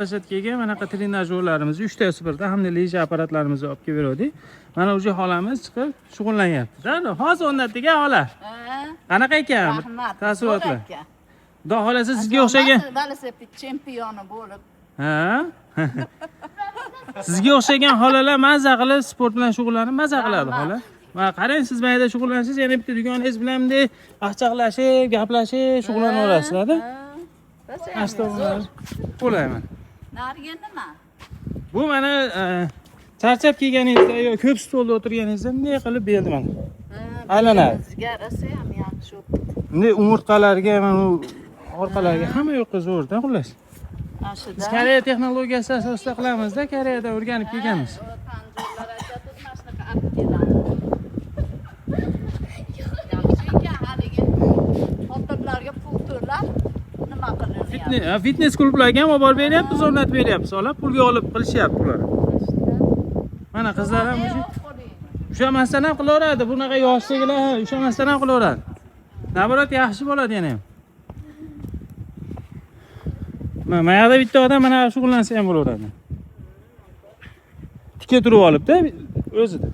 Площадка ga manaqa trenajyorlarimiz uchtasi birda hamda лыжа apparatlarimizni olib kelib beruvdik. Mana уже xolamiz chiqib shug'ullanyapti. Hozir o'rnatdik a xola. Qanaqa ekan? Rahmat. Taassurotlar. Zo'r ekan. Xudo xohlasa sizga o'xshagan. Velosiped chempioni bo'lib. Ha? Sizga o'xshagan xolalar maza qilib sport bilan shug'ullanib maza qiladi xola. Mana qarang, siz mayda shug'ullansangiz, yana bitta dugoningiz bilan bunday aqchaqlashib, gaplashib shug'ullanaverasizlar-da. Zo'r. Bo'layman. Narigi nima? Bu mana charchab kelganingizda yo ko'p stolda o'tirganingizda bunday qilib berdi mana. Aylanadi. Bizga rosa ham yaxshi. Bunday umurtqalarga, mana bu orqalarga hamma yoqqa zo'rda xullas. Ashida. Biz Koreya texnologiyasi asosida qilamizda, Koreyadan o'rganib kelganmiz. Tanjurlar aytadi, mana shunaqa olib keladi. Yaxshi ekan haligi xotinlarga pul to'lab nima qilinyapti? Fitness klublarga ham olib borib beryapmiz, o'rnatib beryapmiz. Ular pulga olib qilishyapti ular. Mana qizlar ham o'sha ushamasdan ham qilaveradi. Bunaqa yoshdagilar ha, ushamasdan ham qilaveradi. Наоборот yaxshi bo'ladi yana ham. Mana yoqda bitta odam mana shug'ullansa ham bo'laveradi. Tika turib olibda o'zida.